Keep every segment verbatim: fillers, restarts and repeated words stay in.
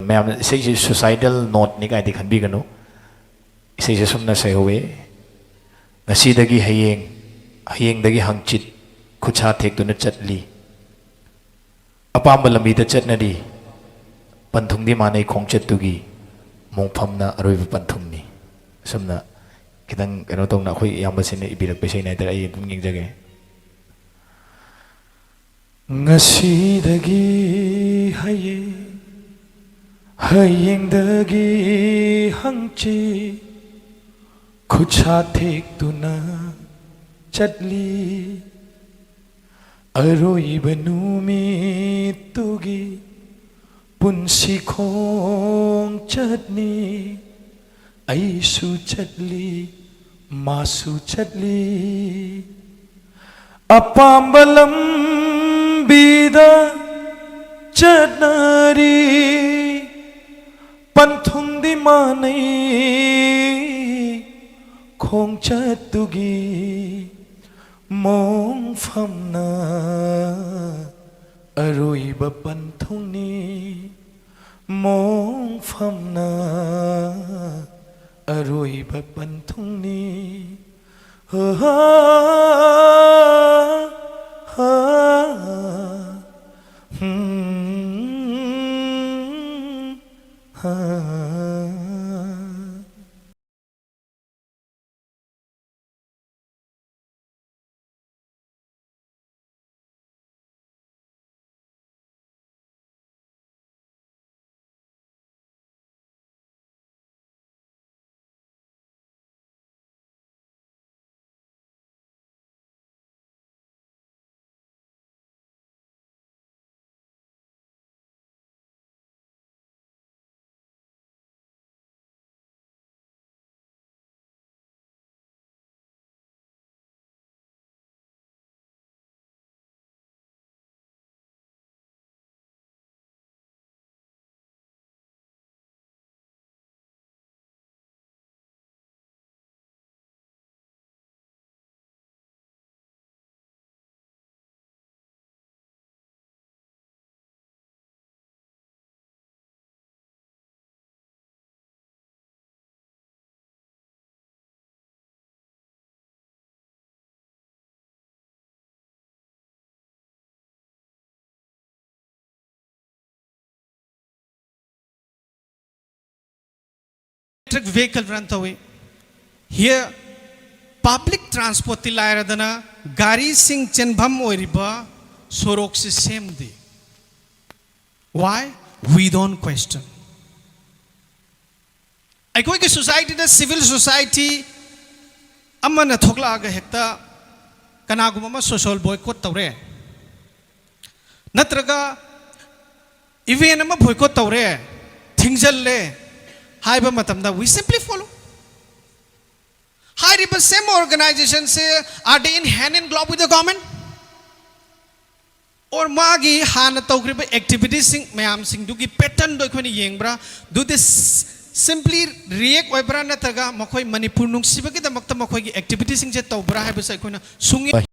ꯃꯌꯥꯝꯅ ꯏꯁꯩꯁꯤ suicidal noteꯅꯤ ꯀꯥꯏꯗꯤ ꯈꯟꯕꯤꯒꯅꯨ꯫ ꯏꯁꯩꯁꯦ ꯁꯨꯝꯅ ꯁꯩꯍꯧꯋꯦ: "ꯉꯁꯤꯗꯒꯤ ꯍꯌꯦꯡ, ꯍꯌꯦꯡꯗꯒꯤ ꯍꯪꯆꯤꯠ, ꯈꯨꯠꯁꯥ ꯊꯦꯛꯇꯨꯅ ꯆꯠꯂꯤ꯫ ꯑꯄꯥꯝꯕ ꯂꯝꯕꯤꯗ ꯆꯠꯅꯔꯤ꯫ ꯄꯟꯊꯨꯡꯗꯤ ꯃꯥꯟꯅꯩ ꯈꯣꯡꯆꯠꯇꯨꯒꯤ, ꯃꯣꯡꯐꯝꯅ ꯑꯔꯣꯏꯕ ꯄꯟꯊꯨꯡꯅꯤ"꯫ ꯑꯁꯨꯝꯅ ꯈꯤꯇꯪ ꯀꯩꯅꯣ ꯇꯧꯅ ꯑꯩꯈꯣꯏ ꯏꯌꯥꯝꯕꯁꯤꯅ ꯏꯕꯤꯔꯛꯄ ꯏꯁꯩꯅꯤ ꯍꯥꯏꯇꯥꯔꯦ, ꯑꯩ ꯑꯗꯨꯝ ꯌꯦꯡꯖꯒꯦ꯫ "ꯉꯁꯤꯗꯒꯤ ꯍꯌꯦꯡ, ꯍꯌꯦꯡꯗꯒꯤ ꯍꯪꯆꯤꯠ, ꯈꯨꯠꯁꯥ ꯊꯦꯛꯇꯨꯅ ꯆꯠꯂꯤ꯫ ꯑꯔꯣꯏꯕ ꯅꯨꯃꯤꯠꯇꯨꯒꯤ ꯄꯨꯟꯁꯤ ꯈꯣꯡꯆꯠꯅꯤ꯫ ꯑꯩꯁꯨ ꯆꯠꯂꯤ, ꯃꯥꯁꯨ ꯆꯠꯂꯤ꯫ ꯑꯄꯥꯝꯕ ꯂꯝꯕꯤꯗ ꯆꯠꯅꯔꯤ꯫ ꯄꯟꯊꯨꯡꯗꯤ ꯃꯥꯟꯅꯩ ꯈꯣꯡꯆꯠꯇꯨꯒꯤ, ꯃꯣꯡꯐꯝꯅ ꯑꯔꯣꯏꯕ ꯄꯟꯊꯨꯡꯅꯤ, ꯃꯣꯡꯐꯝꯅ ꯑꯔꯣꯏꯕ ꯄꯟꯊꯨꯡꯅꯤ꯫ ꯍꯥ, ꯍꯥ, ꯍꯥ, ꯍꯝ, ꯍꯥ꯫ ꯏꯂꯦꯛꯇ꯭ꯔꯤꯛ ꯚꯤꯍꯤꯀꯜ ꯔꯟ ꯇꯧꯏ꯫ ꯍꯤꯌꯔ ꯄꯕ꯭ꯂꯤꯛ ꯇ꯭ꯔꯥꯟꯁꯄꯣꯔꯠꯇꯤ ꯂꯥꯏꯔꯗꯅ ꯒꯥꯔꯤꯁꯤꯡ ꯆꯦꯟꯐꯝ ꯑꯣꯏꯔꯤꯕ ꯁꯣꯔꯣꯛꯁꯤ ꯁꯦꯝꯗꯦ꯫ Why? We don't question. ꯑꯩꯈꯣꯏꯒꯤ ꯁꯣꯁꯥꯏꯇꯤꯗ ꯁꯤꯚꯤꯜ ꯁꯣꯁꯥꯏꯇꯤ ꯑꯃꯅ ꯊꯣꯛꯂꯛꯑꯒ ꯍꯦꯛꯇ ꯀꯅꯥꯒꯨꯝꯕ ꯑꯃ ꯁꯣꯁꯤꯌꯦꯜ ꯕꯣꯏꯀꯣꯠ ꯇꯧꯔꯦ, ꯅꯠꯇ꯭ꯔꯒ ꯏꯚꯦꯟ ꯑꯃ ꯕꯣꯏꯀꯣꯠ ꯇꯧꯔꯦ, ꯊꯤꯡꯖꯤꯜꯂꯦ ꯍꯥꯏꯕ ꯃꯇꯝꯗ we simply follow. ꯍꯥꯏꯔꯤꯕ ꯁꯦꯝ ꯑꯣꯔꯒꯅꯥꯏꯖꯦꯁꯟꯁꯦ, are they in hand in glove with the government? Or ꯃꯥꯒꯤ ꯍꯥꯟꯅ ꯇꯧꯈ꯭ꯔꯤꯕ ꯑꯦꯛꯇꯤꯚꯤꯇꯤꯁꯤꯡ ꯃꯌꯥꯝꯁꯤꯡꯗꯨꯒꯤ ꯄꯦꯇꯔꯟꯗꯣ ꯑꯩꯈꯣꯏꯅ ꯌꯦꯡꯕ꯭ꯔꯥ? Do they simply react ꯑꯣꯏꯕ꯭ꯔꯥ, ꯅꯠꯇ꯭ꯔꯒ ꯃꯈꯣꯏ ꯃꯅꯤꯄꯨꯔ ꯅꯨꯡꯁꯤꯕꯒꯤꯗꯃꯛꯇ ꯃꯈꯣꯏꯒꯤ ꯑꯦꯛꯇꯤꯚꯤꯇꯤꯁꯤꯡꯁꯦ ꯇꯧꯕ꯭ꯔꯥ ꯍꯥꯏꯕꯁꯦ ꯑꯩꯈꯣꯏꯅ ꯁꯨꯡꯌꯦꯡ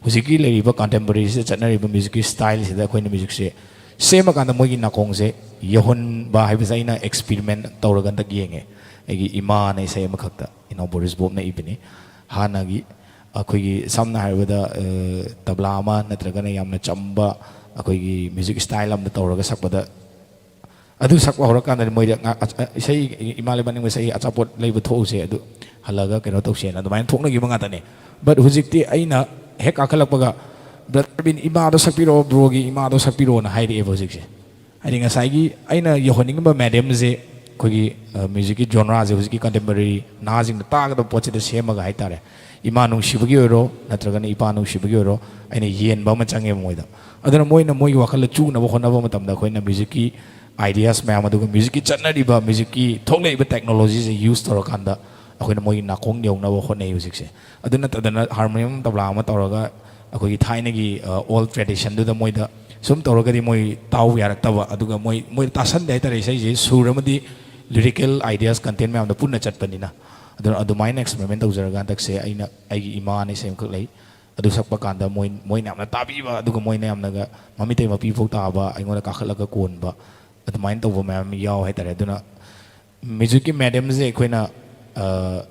ꯍꯧꯖꯤꯛꯀꯤ ꯂꯩꯔꯤꯕ contemporaryꯁꯤꯗ ꯆꯠꯅꯔꯤꯕ musicꯀꯤ styleꯁꯤꯗ ꯑꯩꯈꯣꯏꯅ musicꯁꯦ ꯁꯦꯝꯃꯀꯥꯟꯗ ꯃꯣꯏꯒꯤ ꯅꯥꯀꯣꯡꯁꯦ ꯌꯧꯍꯟꯕ ꯍꯥꯏꯕꯁꯦ ꯑꯩꯅ experiment ꯇꯧꯔꯒ ꯍꯟꯗꯛ ꯌꯦꯡꯉꯦ꯫ ꯑꯩꯒꯤ ꯏꯃꯥꯅ ꯏꯁꯩ ꯑꯃꯈꯛꯇ, ꯏꯅꯥꯎ ꯕꯣꯔꯤꯁ ꯕꯣꯕꯅ ꯏꯕꯅꯤ꯫ ꯍꯥꯟꯅꯒꯤ ꯑꯩꯈꯣꯏꯒꯤ ꯁꯝꯅ ꯍꯥꯏꯔꯕꯗ, ꯑ, ꯇꯕ꯭ꯂꯥ ꯑꯃ ꯅꯠꯇ꯭ꯔꯒꯅ ꯌꯥꯝꯅ ꯆꯝꯕ ꯑꯩꯈꯣꯏꯒꯤ music style ꯑꯃꯗ ꯇꯧꯔꯒ ꯁꯛꯄꯗ, ꯑꯗꯨ ꯁꯛꯄ ꯍꯧꯔꯀꯥꯟꯗꯗꯤ ꯃꯣꯏꯗ ꯉꯥ-, ꯑ-, ꯑ-, ꯏꯁꯩ, ꯏꯃꯥ ꯂꯩꯕꯥꯛ ꯅꯤꯡꯕ ꯏꯁꯩ ꯑꯆꯥꯄꯣꯠ ꯂꯩꯕ ꯊꯣꯛꯎꯁꯦ, ꯑꯗꯨ ꯍꯜꯂꯒ ꯀꯩꯅꯣ ꯇꯧꯁꯦꯅ ꯑꯗꯨꯃꯥꯏꯅ ꯊꯣꯛꯅꯈꯤꯕ ꯉꯥꯛꯇꯅꯦ꯫ But ꯍꯧꯖꯤꯛꯇꯤ ꯑꯩꯅ ꯍꯦꯛ ꯀꯥꯈꯠꯂꯛꯄꯒ, "Brother ꯑꯔꯕꯤꯟ, ꯏꯃꯥꯗꯣ ꯁꯛꯄꯤꯔꯛꯑꯣ, broꯒꯤ ꯏꯃꯥꯗꯣ ꯁꯛꯄꯤꯔꯛꯑꯣꯅ" ꯍꯥꯏꯔꯛꯑꯦꯕ ꯍꯧꯖꯤꯛꯁꯦ꯫ ꯍꯥꯏꯗꯤ ꯉꯁꯥꯏꯒꯤ ꯑꯩꯅ ꯌꯧꯍꯟꯅꯤꯡꯉꯤꯕ mediumꯁꯦ, ꯑꯩꯈꯣꯏꯒꯤ, ꯑ, musicꯀꯤ genreꯁꯦ ꯍꯧꯖꯤꯛꯀꯤ contemporary ꯅꯍꯥꯁꯤꯡꯅ ꯇꯥꯒꯗꯕ ꯄꯣꯠꯁꯤꯗ ꯁꯦꯝꯃꯒ ꯍꯥꯏꯇꯥꯔꯦ, ꯏꯃꯥ ꯅꯨꯡꯁꯤꯕꯒꯤ ꯑꯣꯏꯔꯣ ꯅꯠꯇ꯭ꯔꯒꯅ ꯏꯄꯥ ꯅꯨꯡꯁꯤꯕꯒꯤ ꯑꯣꯏꯔꯣ, ꯑꯩꯅ ꯌꯦꯟꯕ ꯑꯃ ꯆꯪꯉꯦꯕ ꯃꯣꯏꯗ꯫ ꯑꯗꯨꯅ ꯃꯣꯏꯅ ꯃꯣꯏꯒꯤ ꯋꯥꯈꯜꯗ ꯆꯨꯅꯕ ꯍꯣꯠꯅꯕ ꯃꯇꯝꯗ ꯑꯩꯈꯣꯏꯅ musicꯀꯤ ideas ꯃꯌꯥꯝ, ꯑꯗꯨꯒ musicꯀꯤ ꯆꯠꯅꯔꯤꯕ, musicꯀꯤ ꯊꯣꯛꯂꯛꯏꯕ technologyꯁꯦ use ꯇꯧꯔꯀꯥꯟꯗ ꯑꯩꯈꯣꯏꯅ ꯃꯣꯏꯒꯤ ꯅꯥꯀꯣꯡ ꯌꯧꯅꯕ ꯍꯣꯠꯅꯩ ꯍꯧꯖꯤꯛꯁꯦ꯫ ꯑꯗꯨ ꯅꯠꯇꯗꯅ harmonium ꯇꯕ꯭ꯂꯥ ꯑꯃ ꯇꯧꯔꯒ ꯑꯩꯈꯣꯏꯒꯤ ꯊꯥꯏꯅꯒꯤ, ꯑ, old traditionꯗꯨꯗ ꯃꯣꯏꯗ ꯁꯨꯝ ꯇꯧꯔꯒꯗꯤ ꯃꯣꯏ ꯇꯥꯎ ꯌꯥꯔꯛꯇꯕ, ꯑꯗꯨꯒ ꯃꯣꯏ, ꯃꯣꯏꯗ ꯇꯥꯁꯟꯗꯦ ꯍꯥꯏꯇꯥꯔꯦ꯫ ꯏꯁꯩꯁꯦ ꯁꯨꯔ ꯑꯃꯗꯤ lyrical ideas, content ꯃꯌꯥꯝꯗꯣ ꯄꯨꯟꯅ ꯆꯠꯄꯅꯤꯅ꯫ ꯑꯗꯨꯅ ꯑꯗꯨꯃꯥꯏꯅ experiment ꯇꯧꯖꯔꯒ ꯍꯟꯗꯛꯁꯦ ꯑꯩꯅ ꯑꯩꯒꯤ ꯏꯃꯥꯅ ꯏꯁꯩ ꯑꯃꯈꯛ ꯂꯩ, ꯑꯗꯨ ꯁꯛꯄ ꯀꯥꯟꯗ ꯃꯣꯏ, ꯃꯣꯏꯅ ꯌꯥꯝꯅ ꯇꯥꯕꯤꯕ, ꯑꯗꯨꯒ ꯃꯣꯏꯅ ꯌꯥꯝꯅꯒ ꯃꯃꯤꯇꯩ ꯃꯄꯤ ꯐꯥꯎ ꯇꯥꯕ, ꯑꯩꯉꯣꯟꯗ ꯀꯥꯈꯠꯂꯒ ꯀꯣꯟꯕ, ꯑꯗꯨꯃꯥꯏꯅ ꯇꯧꯕ ꯃꯌꯥꯝ ꯌꯥꯎ ꯍꯥꯏꯇꯥꯔꯦ꯫ ꯑꯗꯨꯅ musicꯀꯤ mediumꯁꯦ ꯑꯩꯈꯣꯏꯅ, ꯑ,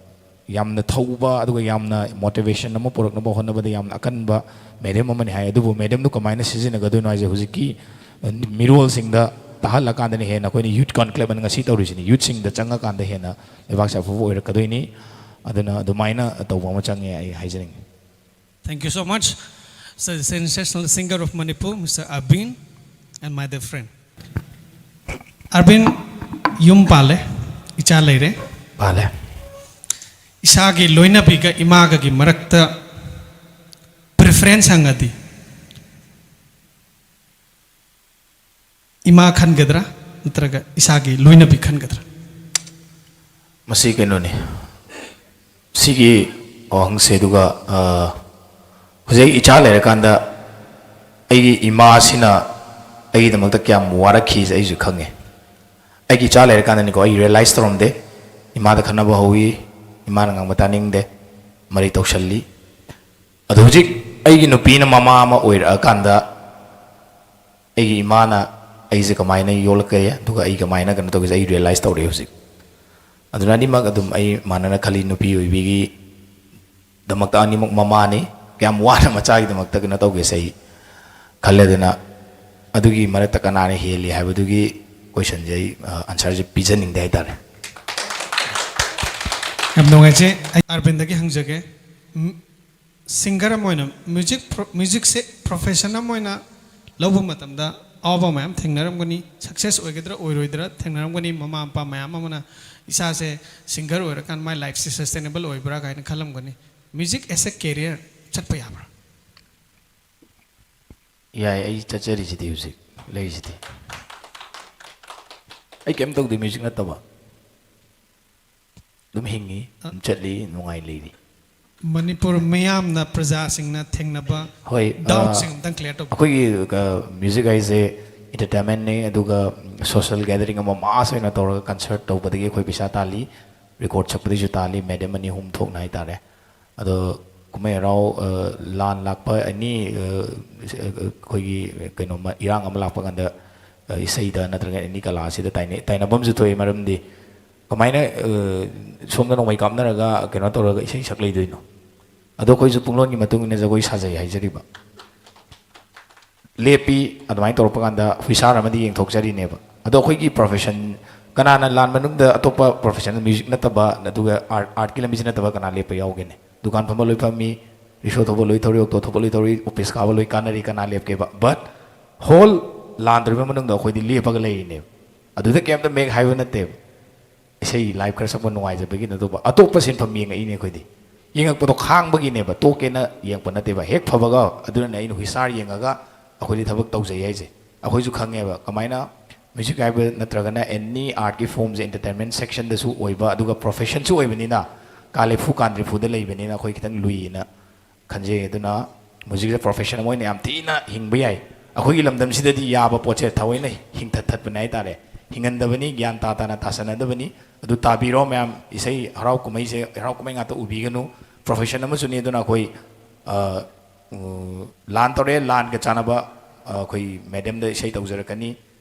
ꯌꯥꯝꯅ ꯊꯧꯕ, ꯑꯗꯨꯒ ꯌꯥꯝꯅ motivation ꯑꯃ ꯄꯨꯔꯛꯅꯕ ꯍꯣꯠꯅꯕꯗ ꯌꯥꯝꯅ ꯑꯀꯟꯕ medium ꯑꯃꯅꯤ ꯍꯥꯏ꯫ ꯑꯗꯨꯕꯨ mediumꯗꯨ ꯀꯃꯥꯏꯅ ꯁꯤꯖꯤꯟꯅꯒꯗꯣꯏꯅꯣ ꯍꯥꯏꯁꯦ ꯍꯧꯖꯤꯛꯀꯤ, ꯑ, ꯃꯤꯔꯣꯜꯁꯤꯡꯗ ꯇꯥꯍꯜꯂꯀꯥꯟꯗꯅ ꯍꯦꯟꯅ, ꯑꯩꯈꯣꯏꯅ youth conclave ꯑꯅ ꯉꯁꯤ ꯇꯧꯔꯤꯁꯤꯅꯤ, youthꯁꯤꯡꯗ ꯆꯪꯉꯀꯥꯟꯗ ꯍꯦꯟꯅ ꯂꯩꯕꯥꯛꯁꯦ ꯑꯐꯕ ꯑꯣꯏꯔꯛꯀꯗꯣꯏꯅꯤ꯫ ꯑꯗꯨꯅ ꯑꯗꯨꯃꯥꯏꯅ ꯇꯧꯕ ꯑꯃ ꯆꯪꯉꯦ ꯑꯩ ꯍꯥꯏꯖꯅꯤꯡꯉꯤ꯫ Thank you so much. So, the sensational singer of Manipur, Mister Abin, and my dear friend. ꯑꯔꯕꯤꯟ, ꯌꯨꯝ ꯄꯥꯜꯂꯦ, ꯏꯆꯥ ꯂꯩꯔꯦ꯫ ꯄꯥꯜꯂꯦ꯫ ꯏꯁꯥꯒꯤ ꯂꯣꯏꯅꯕꯤꯒ ꯏꯃꯥꯒꯒꯤ ꯃꯔꯛꯇ preference ꯍꯪꯉꯗꯤ, ꯏꯃꯥ ꯈꯟꯒꯗ꯭ꯔꯥ ꯅꯠꯇ꯭ꯔꯒ ꯏꯁꯥꯒꯤ ꯂꯣꯏꯅꯕꯤ ꯈꯟꯒꯗ꯭ꯔꯥ? ꯃꯁꯤ ꯀꯩꯅꯣꯅꯤ, ꯁꯤꯒꯤ ꯋꯥꯍꯪꯁꯦ꯫ ꯑꯗꯨꯒ, ꯑ, ꯍꯧꯖꯤꯛ ꯑꯩ ꯏꯆꯥ ꯂꯩꯔꯀꯥꯟꯗ ꯑꯩꯒꯤ ꯏꯃꯥꯁꯤꯅ ꯑꯩꯒꯤꯗꯃꯛꯇ ꯀꯌꯥꯝ ꯋꯥꯔꯛꯈꯤꯁꯦ ꯑꯩꯁꯨ ꯈꯪꯉꯦ꯫ ꯑꯩꯒꯤ ꯏꯆꯥ ꯂꯩꯔꯀꯥꯟꯗꯅꯤꯀꯣ ꯑꯩ realize ꯇꯧꯔꯝꯗꯦ꯫ ꯏꯃꯥꯗ ꯈꯠꯅꯕ ꯍꯧꯋꯤ, ꯏꯃꯥꯅ ꯉꯥꯡꯕ ꯇꯥꯅꯤꯡꯗꯦ, ꯃꯔꯩ ꯇꯧꯁꯜꯂꯤ꯫ ꯑꯗꯣ ꯍꯧꯖꯤꯛ ꯑꯩꯒꯤ ꯅꯨꯄꯤꯅ ꯃꯃꯥ ꯑꯃ ꯑꯣꯏꯔꯛꯑꯀꯥꯟꯗ ꯑꯩꯒꯤ ꯏꯃꯥꯅ ꯑꯩꯁꯦ ꯀꯃꯥꯏꯅ ꯌꯣꯛꯂꯛꯀꯦ, ꯑꯗꯨꯒ ꯑꯩ ꯀꯃꯥꯏꯅ ꯀꯩꯅꯣ ꯇꯧꯒꯦꯁꯦ ꯑꯩ ꯔꯤꯌꯦꯂꯥꯏꯁ ꯇꯧꯔꯛꯑꯦ ꯍꯧꯖꯤꯛ꯫ ꯑꯗꯨꯅ ꯑꯅꯤꯃꯛ ꯑꯗꯨꯝ ꯑꯩ ꯃꯥꯟꯅꯅ ꯈꯜꯂꯤ, ꯅꯨꯄꯤ ꯑꯣꯏꯕꯤꯒꯤꯗꯃꯛꯇ ꯑꯅꯤꯃꯛ ꯃꯃꯥꯅꯤ꯫ ꯀꯌꯥꯝ ꯋꯥꯅ ꯃꯆꯥꯒꯤꯗꯃꯛꯇ ꯀꯩꯅꯣ ꯇꯧꯒꯦꯁꯦ ꯑꯩ ꯈꯜꯂꯦ꯫ ꯑꯗꯨꯅ ꯑꯗꯨꯒꯤ ꯃꯔꯛꯇ ꯀꯅꯥꯅ ꯍꯦꯜꯂꯤ ꯍꯥꯏꯕꯗꯨꯒꯤ ꯀꯣꯏꯁꯟꯁꯦ ꯑꯩ, ꯑ, ꯑꯟꯁꯔꯁꯦ ꯄꯤꯖꯅꯤꯡꯗꯦ ꯍꯥꯏꯇꯥꯔꯦ꯫ ꯌꯥꯝ ꯅꯨꯡꯉꯥꯏꯖꯩ꯫ ꯑꯩ ꯑꯔꯕꯤꯟꯗꯒꯤ ꯍꯪꯖꯒꯦ꯫ ꯁꯤꯡꯒꯔ ꯑꯃ ꯑꯣꯏꯅ ꯃ꯭ꯌꯨꯖꯤꯛ ꯃ꯭ꯌꯨꯖꯤꯛꯁꯦ ꯄ꯭ꯔꯣꯐꯦꯁꯟ ꯑꯃ ꯑꯣꯏꯅ ꯂꯧꯕ ꯃꯇꯝꯗ ꯑꯋꯥꯕ ꯃꯌꯥꯝ ꯊꯦꯡꯅꯔꯝꯒꯅꯤ, ꯁꯛꯁꯦꯁ ꯑꯣꯏꯒꯗ꯭ꯔꯥ ꯑꯣꯏꯔꯣꯏꯗ꯭ꯔꯥ ꯊꯦꯡꯅꯔꯝꯒꯅꯤ꯫ ꯃꯃꯥ ꯃꯄꯥ ꯃꯌꯥꯝ ꯑꯃꯅ ꯏꯆꯥꯁꯦ ꯁꯤꯡꯒꯔ ꯑꯣꯏꯔꯀꯥꯟꯗ ꯃꯥꯏ ꯂꯥꯏꯐꯁꯦ ꯁꯁꯇꯦꯅꯦꯕꯜ ꯑꯣꯏꯕ꯭ꯔꯥ ꯀꯥꯏꯅ ꯈꯜꯂꯝꯒꯅꯤ꯫ ꯃ꯭ꯌꯨꯖꯤꯛ ꯑꯦꯁ ꯑꯦ ꯀꯦꯔꯤꯌꯔ ꯆꯠꯄ ꯌꯥꯕ꯭ꯔꯥ? ꯌꯥꯏ, ꯑꯩ ꯆꯠꯆꯔꯤꯁꯤꯗꯤ ꯍꯧꯖꯤꯛ ꯂꯩꯔꯤꯁꯤꯗꯤ꯫ ꯑꯩ ꯀꯩꯝ ꯇꯧꯗꯦ ꯃ꯭ꯌꯨꯖꯤꯛ ꯅꯠꯇꯕ꯫ ꯑꯗꯨꯝ ꯍꯤꯡꯉꯤ, ꯑꯗꯨꯝ ꯆꯠꯂꯤ, ꯅꯨꯡꯉꯥꯏ ꯂꯩꯔꯤ꯫ ꯃꯅꯤꯄꯨꯔ ꯃꯤꯌꯥꯝꯅ, ꯄ꯭ꯔꯖꯥꯁꯤꯡꯅ ꯊꯦꯡꯅꯕ ꯍꯣꯏ, ꯑ, ꯗꯥꯎꯠꯁꯤꯡ ꯑꯝꯇꯪ ꯀ꯭ꯂꯤꯌꯥꯔ ꯇꯧꯕꯤꯌꯨ꯫ ꯑꯩꯈꯣꯏꯒꯤ, ꯑ, ꯃ꯭ꯌꯨꯖꯤꯛ ꯍꯥꯏꯁꯦ ꯏꯟꯇꯔꯇꯦꯟꯃꯦꯟꯅꯤ, ꯑꯗꯨꯒ ꯁꯣꯁꯦꯜ ꯒꯦꯗꯔꯤꯡ ꯑꯃ ꯃꯥꯁ ꯑꯣꯏꯅ ꯇꯧꯔꯒ ꯀꯟꯁꯔꯠ ꯇꯧꯕꯗꯒꯤ ꯑꯩꯈꯣꯏ ꯄꯩꯁꯥ ꯇꯥꯜꯂꯤ, ꯔꯦꯀꯣꯔꯠ ꯁꯛꯄꯗꯒꯤꯁꯨ ꯇꯥꯜꯂꯤ, ꯃꯦꯗꯤꯌꯝ ꯑꯅꯤ ꯑꯍꯨꯝ ꯊꯣꯛꯅ ꯍꯥꯏꯇꯥꯔꯦ꯫ ꯑꯗꯣ ꯀꯨꯝꯍꯩ ꯍꯔꯥꯎ, ꯑ, ꯂꯥꯟ ꯂꯥꯛꯄ ꯑꯦꯅꯤ, ꯑ, ꯑꯩꯈꯣꯏꯒꯤ ꯀꯩꯅꯣꯝꯃ ꯏꯔꯥꯡ ꯑꯃ ꯂꯥꯛꯄ ꯀꯥꯟꯗ, ꯑ, ꯏꯁꯩꯗ ꯅꯠꯇ꯭ꯔꯒ ꯑꯦꯅꯤ ꯀꯂꯥꯁꯤꯗ ꯇꯥꯏꯅꯩ, ꯇꯥꯏꯅꯐꯝꯁꯨ ꯊꯣꯛꯏ꯫ ꯃꯔꯝꯗꯤ ꯀꯃꯥꯏꯅ, ꯑ, ꯁꯣꯝꯗ ꯅꯣꯡꯃꯩ ꯀꯥꯞꯅꯔꯒ ꯀꯩꯅꯣ ꯇꯧꯔꯒ ꯏꯁꯩ ꯁꯛ ꯂꯩꯗꯣꯏꯅꯣ? ꯑꯗꯣ ꯑꯩꯈꯣꯏꯁꯨ ꯄꯨꯡꯂꯣꯟꯒꯤ ꯃꯇꯨꯡ ꯏꯟꯅ ꯖꯒꯣꯏ ꯁꯥꯖꯩ ꯍꯥꯏꯖꯔꯤꯕ꯫ ꯂꯦꯞꯄꯤ, ꯑꯗꯨꯃꯥꯏꯅ ꯇꯧꯔꯛꯄ ꯀꯥꯟꯗ ꯍꯨꯏꯁꯥꯔ ꯑꯃꯗꯤ ꯌꯦꯡꯊꯣꯛꯆꯔꯤꯅꯦꯕ꯫ ꯑꯗꯣ ꯑꯩꯈꯣꯏꯒꯤ ꯄ꯭ꯔꯣꯐꯦꯁꯟ, ꯀꯅꯥꯅ ꯂꯥꯟ ꯃꯅꯨꯡꯗ ꯑꯇꯣꯞꯄ ꯄ꯭ꯔꯣꯐꯦꯁꯟ, ꯃ꯭ꯌꯨꯖꯤꯛ ꯅꯠꯇꯕ, ꯑꯗꯨꯒ ꯑꯥꯔꯠ, ꯑꯥꯔꯠꯀꯤ ꯂꯝꯕꯤꯁꯤ ꯅꯠꯇꯕ ꯀꯅꯥ ꯂꯦꯞꯄ ꯌꯥꯎꯒꯦꯅꯦ? ꯗꯨꯀꯥꯟ ꯐꯝꯕ ꯂꯣꯏ ꯐꯝꯃꯤ, ꯔꯤꯛꯁꯣ ꯊꯧꯕ ꯂꯣꯏ ꯊꯧꯔꯤ, ꯑꯣꯇꯣ ꯊꯧꯕ ꯂꯣꯏ ꯊꯧꯔꯤ, ꯑꯣꯐꯤꯁ ꯀꯥꯕ ꯂꯣꯏ ꯀꯥꯟꯅꯔꯤ, ꯀꯅꯥ ꯂꯦꯞꯀꯦꯕ? But whole ꯂꯥꯟ ꯇꯧꯔꯤꯕ ꯃꯅꯨꯡꯗ ꯑꯩꯈꯣꯏꯗꯤ ꯂꯦꯞꯄꯒ ꯂꯩꯔꯤꯅꯦꯕ꯫ ꯑꯗꯨꯗ ꯀꯩꯝꯇ ꯃꯦꯛ ꯍꯥꯏꯕ ꯅꯠꯇꯦꯕ꯫ ꯏꯁꯩ ꯂꯥꯏꯞ ꯈꯔ ꯁꯛꯄ ꯅꯨꯡꯉꯥꯏꯖꯕꯒꯤ ꯅꯠꯇꯕ, ꯑꯇꯣꯞꯄ ꯁꯤꯟꯐꯝ ꯌꯦꯡꯉꯛꯏꯅꯦ ꯑꯩꯈꯣꯏꯗꯤ꯫ ꯌꯦꯡꯉꯛꯄꯗꯣ ꯈꯥꯡꯕꯒꯤꯅꯦꯕ, ꯇꯣꯛꯀꯦꯅ ꯌꯦꯡꯉꯛꯄ ꯅꯠꯇꯦꯕ꯫ ꯍꯦꯛ ꯐꯕꯒ ꯑꯗꯨꯅꯅꯦ ꯑꯩꯅ ꯍꯨꯏꯁꯥꯔ ꯌꯦꯡꯉꯒ ꯑꯩꯈꯣꯏꯗꯤ ꯊꯕꯛ ꯇꯧꯖꯩ ꯍꯥꯏꯁꯦ꯫ ꯑꯩꯈꯣꯏꯁꯨ ꯈꯪꯉꯦꯕ ꯀꯃꯥꯏꯅ ꯃ꯭ꯌꯨꯖꯤꯛ ꯍꯥꯏꯕ ꯅꯠꯇ꯭ꯔꯒꯅ ꯑꯦꯅꯤ ꯑꯥꯔꯠꯀꯤ ꯐꯣꯝꯁꯦ ꯑꯦꯟꯇꯔꯇꯦꯟꯃꯦꯟ ꯁꯦꯛꯁꯟꯗꯁꯨ ꯑꯣꯏꯕ, ꯑꯗꯨꯒ ꯄ꯭ꯔꯣꯐꯦꯁꯟꯁꯨ ꯑꯣꯏꯕꯅꯤꯅ, ꯀꯥꯂꯦꯐꯨ ꯀꯥꯟꯗ꯭ꯔꯤꯐꯨꯗ ꯂꯩꯕꯅꯤꯅ ꯑꯩꯈꯣꯏ ꯈꯤꯇꯪ ꯂꯨꯏꯅ ꯈꯟꯖꯩ꯫ ꯑꯗꯨꯅ ꯃ꯭ꯌꯨꯖꯤꯛꯁꯦ ꯄ꯭ꯔꯣꯐꯦꯁꯟ ꯑꯃ ꯑꯣꯏꯅ ꯌꯥꯝ ꯊꯤꯅ ꯍꯤꯡꯕ ꯌꯥꯏ꯫ ꯑꯩꯈꯣꯏꯒꯤ ꯂꯝꯗꯝꯁꯤꯗꯗꯤ ꯌꯥꯕ ꯄꯣꯠꯁꯦ ꯊꯑꯣꯏꯅ ꯍꯤꯡꯊꯠ ꯊꯠꯄꯅꯦ ꯍꯥꯏꯇꯥꯔꯦ꯫ ꯍꯤꯡꯍꯟꯗꯕꯅꯤ, ꯒ꯭ꯌꯥꯟ ꯇꯥ ꯇꯥꯅ ꯇꯥꯁꯟꯅꯗꯕꯅꯤ꯫ ꯑꯗꯨ ꯇꯥꯕꯤꯔꯣ ꯃꯌꯥꯝ, ꯏꯁꯩ ꯍꯔꯥꯎ ꯀꯨꯝꯍꯩꯁꯦ ꯍꯔꯥꯎ ꯀꯨꯝꯍꯩ ꯉꯥꯛꯇ ꯎꯕꯤꯒꯅꯨ꯫ ꯄ꯭ꯔꯣꯐꯦꯁꯟ ꯑꯃꯁꯨꯅꯤ꯫ ꯑꯗꯨꯅ ꯑꯩꯈꯣꯏ, ꯑ, ꯑꯣ, ꯂꯥꯟ ꯇꯧꯔꯦ, ꯂꯥꯟꯒ ꯆꯥꯟꯅꯕ, ꯑ, ꯑꯩꯈꯣꯏ ꯃꯦꯗꯝꯗ ꯏꯁꯩ ꯇꯧꯖꯔꯛꯀꯅꯤ꯫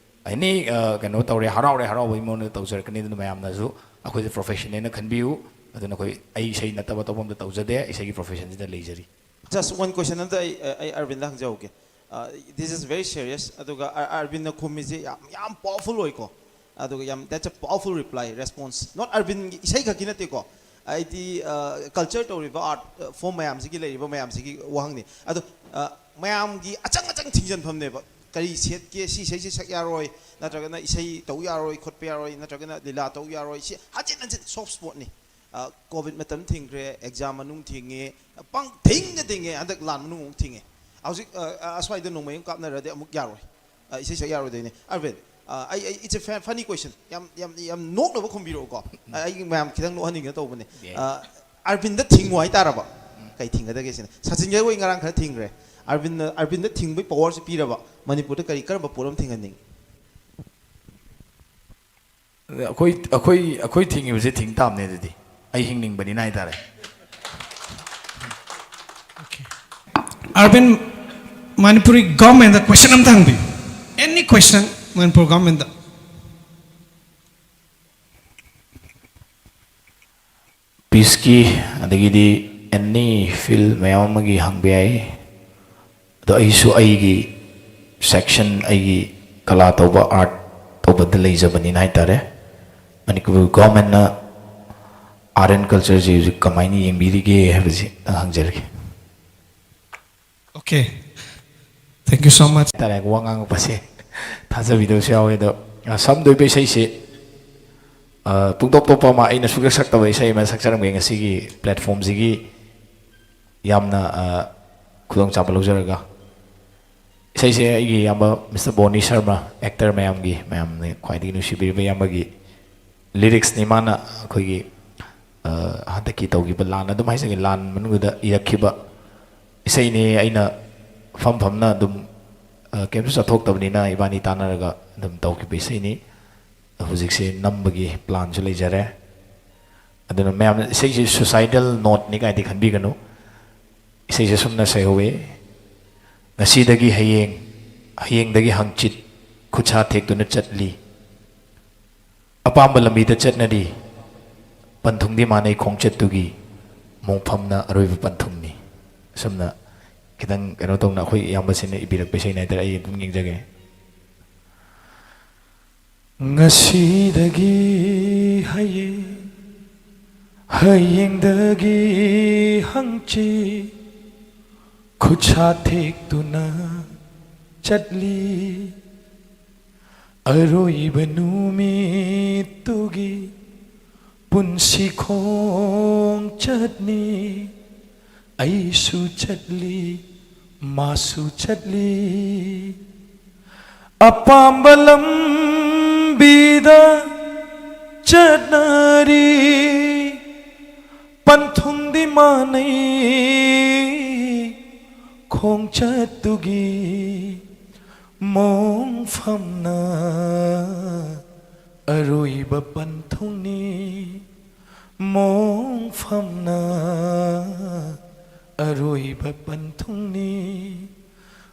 ꯑꯦꯅꯤ, ꯑ, ꯀꯩꯅꯣ ꯇꯧꯔꯦ, ꯍꯔꯥꯎꯔꯦ, ꯍꯔꯥꯎꯕꯒꯤ ꯃꯑꯣꯡꯗ ꯇꯧꯖꯔꯛꯀꯅꯤ꯫ ꯑꯗꯨꯅ ꯃꯌꯥꯝꯅꯁꯨ ꯑꯩꯈꯣꯏꯁꯦ ꯄ꯭ꯔꯣꯐꯦꯁꯟꯅꯦꯅ ꯈꯟꯕꯤꯌꯨ꯫ ꯑꯗꯨꯅ ꯑꯩꯈꯣꯏ, ꯑꯩ ꯏꯁꯩ ꯅꯠꯇꯕ ꯑꯇꯣꯞꯄ ꯑꯝꯇ ꯇꯧꯖꯗꯦ, ꯏꯁꯩꯒꯤ ꯄ꯭ꯔꯣꯐꯦꯁꯟꯁꯤꯗ ꯂꯩꯖꯔꯤ꯫ Just one question ꯑꯝꯇ ꯑꯩ, ꯑꯩ ꯑꯔꯕꯤꯟꯗ ꯍꯪꯖꯍꯧꯒꯦ꯫ Uh, this is very serious. ꯑꯗꯨꯒ ꯑ-, ꯑꯔꯕꯤꯟꯅ ꯈꯨꯝꯃꯤꯁꯦ ꯌꯥꯝ, ꯌꯥꯝ powerful ꯑꯣꯏꯀꯣ꯫ ꯑꯗꯨꯒ ꯌꯥꯝ, that's a powerful reply, response. Not ꯑꯔꯕꯤꯟꯒꯤ ꯏꯁꯩ ꯈꯛꯀꯤ ꯅꯠꯇꯦꯀꯣ꯫ ꯍꯥꯏꯗꯤ, ꯑ, ꯀꯜꯆꯔ ꯇꯧꯔꯤꯕ ꯑꯥꯔꯠ, ꯑ, ꯐꯣꯝ ꯃꯌꯥꯝꯁꯤꯒꯤ, ꯂꯩꯔꯤꯕ ꯃꯌꯥꯝꯁꯤꯒꯤ ꯋꯥꯍꯪꯅꯤ꯫ ꯑꯗꯣ, ꯑ, ꯃꯌꯥꯝꯒꯤ ꯑꯆꯪ ꯑꯆꯪ ꯊꯤꯡꯖꯤꯟꯐꯝꯅꯦꯕ꯫ ꯀꯔꯤ ꯁꯦꯠꯀꯦ, ꯁꯤ ꯏꯁꯩꯁꯤ ꯁꯛ ꯌꯥꯔꯣꯏ, ꯅꯠꯇ꯭ꯔꯒꯅ ꯏꯁꯩ ꯇꯧ ꯌꯥꯔꯣꯏ, ꯈꯣꯠꯄ ꯌꯥꯔꯣꯏ, ꯅꯠꯇ꯭ꯔꯒꯅ ꯂꯤꯂꯥ ꯇꯧ ꯌꯥꯔꯣꯏ, ꯁꯤ ꯍꯟꯖꯤꯟ ꯍꯟꯖꯤꯟ soft spotꯅꯤ꯫ ꯑ, ꯀꯣꯚꯤꯗ ꯃꯇꯝ ꯊꯤꯡꯈ꯭ꯔꯦ, ꯑꯦꯛꯖꯥꯝ ꯃꯅꯨꯡ ꯊꯤꯡꯉꯦ, ꯄꯪ ꯊꯤꯡꯗ ꯊꯤꯡꯉꯦ, ꯍꯟꯗꯛ ꯂꯥꯟ ꯃꯅꯨꯡ ꯑꯃꯨꯛ ꯊꯤꯡꯉꯦ꯫ ꯍꯧꯖꯤꯛ, ꯑ, ꯑ, ꯑꯁ꯭ꯋꯥꯏꯗ ꯅꯣꯡꯃꯩ ꯑꯃ ꯀꯥꯞꯅꯔꯗꯤ ꯑꯃꯨꯛ ꯌꯥꯔꯣꯏ꯫ ꯑ, ꯏꯁꯩ ꯁꯛ ꯌꯥꯔꯣꯏꯗꯣꯏꯅꯦ꯫ ꯑꯔꯕꯤꯟ, ꯑ, ꯑꯩ, ꯑꯩ, it's a fa-, funny question. ꯌꯥꯝ, ꯌꯥꯝ, ꯌꯥꯝ ꯅꯣꯛꯅꯕ ꯈꯨꯝꯕꯤꯔꯛꯎꯀꯣ꯫ ꯑ, ꯑꯩꯒꯤ ꯃꯌꯥꯝ ꯈꯤꯇꯪ ꯅꯣꯛꯍꯟꯅꯤꯡꯗꯅ ꯇꯧꯕꯅꯦ꯫ ꯌꯥꯏ꯫ ꯑ, ꯑꯔꯕꯤꯟꯗ ꯊꯤꯡꯉꯨ ꯍꯥꯏꯇꯥꯔꯕ? ꯎꯝ꯫ ꯀꯩ ꯊꯤꯡꯒꯗꯒꯦ ꯁꯤꯅ? ꯁꯆꯤꯟꯒ ꯍꯣꯏ ꯉꯔꯥꯡ ꯈꯔ ꯊꯤꯡꯈ꯭ꯔꯦ꯫ ꯑꯔꯕꯤꯟꯅ, ꯑꯔꯕꯤꯟꯗ ꯊꯤꯡꯕꯒꯤ powerꯁꯤ ꯄꯤꯔꯕ ꯃꯅꯤꯄꯨꯔꯗ ꯀꯔꯤ, ꯀꯔꯝꯕ ꯄꯣꯠ ꯑꯃ ꯊꯤꯡꯍꯟꯅꯤꯡꯉꯤ? ꯑꯩꯈꯣꯏ, ꯑꯩꯈꯣꯏ, ꯑꯩꯈꯣꯏ ꯊꯤꯡꯉꯤꯕꯁꯦ ꯊꯤꯡ ꯇꯥꯕꯅꯦ ꯑꯗꯨꯗꯤ꯫ ꯑꯩ ꯍꯤꯡꯅꯤꯡꯕꯅꯤꯅ ꯍꯥꯏꯇꯥꯔꯦ꯫ ꯑꯔꯕꯤꯟ, ꯃꯅꯤꯄꯨꯔꯤ ꯒꯚꯔꯟꯃꯦꯟꯗ ꯀꯣꯏꯁꯟ ꯑꯝꯇ ꯍꯪꯕꯤꯌꯨ꯫ Any question, Manipur ꯒꯚꯔꯟꯃꯦꯟꯗ꯫ ꯄꯤꯁꯀꯤ, ꯑꯗꯒꯤꯗꯤ ꯑꯦꯅꯤ ꯐꯤꯜ ꯃꯌꯥꯝ ꯑꯃꯒꯤ ꯍꯪꯕ ꯌꯥꯏ꯫ ꯑꯗꯣ ꯑꯩꯁꯨ ꯑꯩꯒꯤ ꯁꯦꯛꯁꯟ, ꯑꯩꯒꯤ ꯀꯂꯥ ꯇꯧꯕ, ꯑꯥꯔꯠ ꯇꯧꯕꯗ ꯂꯩꯖꯕꯅꯤꯅ ꯍꯥꯏꯇꯥꯔꯦ꯫ ꯃꯅꯤꯄꯨꯔ ꯒꯚꯔꯟꯃꯦꯟꯅ ꯑꯥꯔꯠ ꯑꯦꯟ ꯀꯜꯆꯔꯁꯤ ꯍꯧꯖꯤꯛ ꯀꯃꯥꯏꯅ ꯌꯦꯡꯕꯤꯔꯤꯒꯦ ꯍꯥꯏꯕꯁꯤ ꯍꯪꯖꯔꯒꯦ꯫ Okay. Thank you so much. ꯍꯥꯏꯇꯥꯔꯦ, ꯋꯥ ꯉꯥꯡꯉꯛꯄꯁꯦ ꯊꯥꯖꯕꯤꯗꯕꯁꯨ ꯌꯥꯎꯋꯦ꯫ ꯑꯗꯣ, ꯑ, ꯁꯝꯗꯣꯏꯕ ꯏꯁꯩꯁꯦ, ꯑ, ꯄꯨꯡꯇꯣꯞ ꯇꯣꯞꯄ ꯑꯃ, ꯑꯩꯅ ꯁꯨꯡꯁꯛ ꯁꯛꯇꯕ ꯏꯁꯩ ꯑꯃ ꯁꯛꯆꯔꯝꯒꯦ꯫ ꯉꯁꯤꯒꯤ ꯄ꯭ꯂꯦꯠꯐꯣꯝꯁꯤꯒꯤ ꯌꯥꯝꯅ, ꯑ, ꯈꯨꯗꯣꯡꯆꯥꯕ ꯂꯧꯖꯔꯒ, ꯏꯁꯩꯁꯦ ꯑꯩꯒꯤ ꯏꯌꯥꯝꯕ ꯃꯤꯁꯇꯔ ꯕꯣꯅꯤ ꯁꯔꯃ, ꯑꯦꯛꯇꯔ ꯃꯌꯥꯝꯒꯤ, ꯃꯌꯥꯝꯅ ꯈ꯭ꯋꯥꯏꯗꯒꯤ ꯅꯨꯡꯁꯤꯕꯤꯔꯤꯕ ꯏꯌꯥꯝꯕꯒꯤ ꯂꯤꯔꯤꯛꯁꯅꯤ꯫ ꯃꯥꯅ ꯑꯩꯈꯣꯏꯒꯤ, ꯑ, ꯍꯟꯗꯛꯀꯤ ꯇꯧꯈꯤꯕ ꯂꯥꯟ, ꯑꯗꯨꯝ ꯍꯥꯏꯖꯒꯦ, ꯂꯥꯟ ꯃꯅꯨꯡꯗꯨꯗ ꯏꯔꯛꯈꯤꯕ ꯏꯁꯩꯅꯤ꯫ ꯑꯩꯅ ꯐꯝ ꯐꯝꯅ ꯑꯗꯨꯝ, ꯑ, ꯀꯩꯝꯁꯨ ꯆꯠꯊꯣꯛꯇꯕꯅꯤꯅ ꯏꯕꯥꯅꯤ ꯇꯥꯟꯅꯔꯒ ꯑꯗꯨꯝ ꯇꯧꯈꯤꯕ ꯏꯁꯩꯅꯤ꯫ ꯍꯧꯖꯤꯛꯁꯦ ꯅꯝꯕꯒꯤ ꯄ꯭ꯂꯥꯟꯁꯨ ꯂꯩꯖꯔꯦ꯫ ꯑꯗꯨꯅ ꯃꯌꯥꯝꯅ ꯏꯁꯩꯁꯦ suicidal noteꯅꯤ ꯀꯥꯏꯗꯤ ꯈꯟꯕꯤꯒꯅꯨ꯫ ꯏꯁꯩꯁꯦ ꯁꯨꯝꯅ ꯁꯩꯍꯧꯋꯦ: "ꯉꯁꯤꯗꯒꯤ ꯍꯌꯦꯡ, ꯍꯌꯦꯡꯗꯒꯤ ꯍꯪꯆꯤꯠ, ꯈꯨꯠꯁꯥ ꯊꯦꯛꯇꯨꯅ ꯆꯠꯂꯤ꯫ ꯑꯄꯥꯝꯕ ꯂꯝꯕꯤꯗ ꯆꯠꯅꯔꯤ, ꯄꯟꯊꯨꯡꯗꯤ ꯃꯥꯟꯅꯩ ꯈꯣꯡꯆꯠꯇꯨꯒꯤ, ꯃꯣꯡꯐꯝꯅ ꯑꯔꯣꯏꯕ ꯄꯟꯊꯨꯡꯅꯤ"꯫ ꯑꯁꯨꯝꯅ ꯈꯤꯇꯪ ꯀꯩꯅꯣ ꯇꯧꯅ ꯑꯩꯈꯣꯏ ꯏꯌꯥꯝꯕꯁꯤꯅ ꯏꯕꯤꯔꯛꯄ ꯏꯁꯩꯅꯦ ꯍꯥꯏꯇꯥꯔꯦ, ꯑꯩ ꯑꯗꯨꯝ ꯌꯦꯡꯖꯒꯦ꯫ "ꯉꯁꯤꯗꯒꯤ ꯍꯌꯦꯡ, ꯍꯌꯦꯡꯗꯒꯤ ꯍꯪꯆꯤꯠ, ꯈꯨꯠꯁꯥ ꯊꯦꯛꯇꯨꯅ ꯆꯠꯂꯤ꯫ ꯑꯔꯣꯏꯕ ꯅꯨꯃꯤꯠꯇꯨꯒꯤ ꯄꯨꯟꯁꯤ ꯈꯣꯡꯆꯠꯅꯤ꯫ ꯑꯩꯁꯨ ꯆꯠꯂꯤ, ꯃꯥꯁꯨ ꯆꯠꯂꯤ꯫ ꯑꯄꯥꯝꯕ ꯂꯝꯕꯤꯗ ꯆꯠꯅꯔꯤ, ꯄꯟꯊꯨꯡꯗꯤ ꯃꯥꯟꯅꯩ ꯈꯣꯡꯆꯠꯇꯨꯒꯤ, ꯃꯣꯡꯐꯝꯅ ꯑꯔꯣꯏꯕ ꯄꯟꯊꯨꯡꯅꯤ, ꯃꯣꯡꯐꯝꯅ ꯑꯔꯣꯏꯕ ꯄꯟꯊꯨꯡꯅꯤ"꯫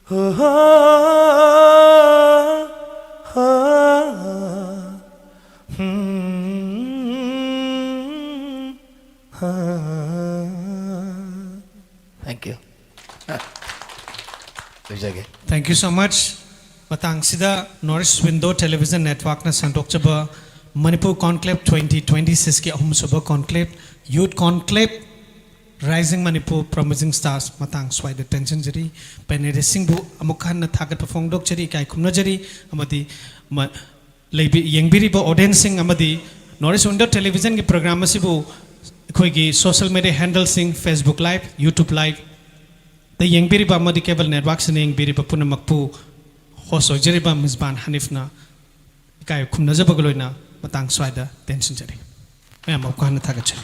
ꯍꯣ ꯍꯣ, ꯍꯣ, ꯍꯝ, ꯍꯥ꯫ Thank you. ꯂꯣꯏꯖꯒꯦ꯫ Thank you so much. ꯃꯇꯥꯡꯁꯤꯗ North East Window Television Networkꯅ ꯁꯟꯗꯣꯛꯆꯕ Manipur Conclave twenty twenty-sixꯀꯤ ꯑꯍꯨꯝꯁꯨꯕ conclave, Youth Conclave, Rising Manipur Promising Stars ꯃꯇꯥꯡ ꯁ꯭ꯋꯥꯏꯗ ꯇꯦꯟꯁꯤꯟꯖꯔꯤ꯫ Panelistꯁꯤꯡꯕꯨ ꯑꯃꯨꯛ ꯍꯟꯅ ꯊꯥꯒꯠꯄ ꯐꯣꯡꯗꯣꯛꯆꯔꯤ, ꯏꯀꯥꯏ ꯈꯨꯝꯅꯖꯔꯤ, ꯑꯃꯗꯤ ꯃ-, ꯂꯩꯕꯤ-, ꯌꯦꯡꯕꯤꯔꯤꯕ audienceꯁꯤꯡ ꯑꯃꯗꯤ North East Window Televisionꯒꯤ program ꯑꯁꯤꯕꯨ ꯑꯩꯈꯣꯏꯒꯤ social media handleꯁꯤꯡ, Facebook Live, YouTube Liveꯗ ꯌꯦꯡꯕꯤꯔꯤꯕ ꯑꯃꯗꯤ cable networkꯁꯤꯡꯅ ꯌꯦꯡꯕꯤꯔꯤꯕ ꯄꯨꯝꯅꯃꯛꯄꯨ host ꯑꯣꯏꯖꯔꯤꯕ ꯃꯤꯖꯕꯥꯟ ꯍꯅꯤꯐꯅ ꯏꯀꯥꯏ ꯈꯨꯝꯅꯖꯕꯒ ꯂꯣꯏꯅ ꯃꯇꯥꯡ ꯁ꯭ꯋꯥꯏꯗ ꯇꯦꯟꯁꯤꯟꯖꯔꯤ꯫ ꯃꯌꯥꯝ ꯑꯃꯨꯛ ꯍꯟꯅ ꯊꯥꯒꯠꯆꯔꯤ꯫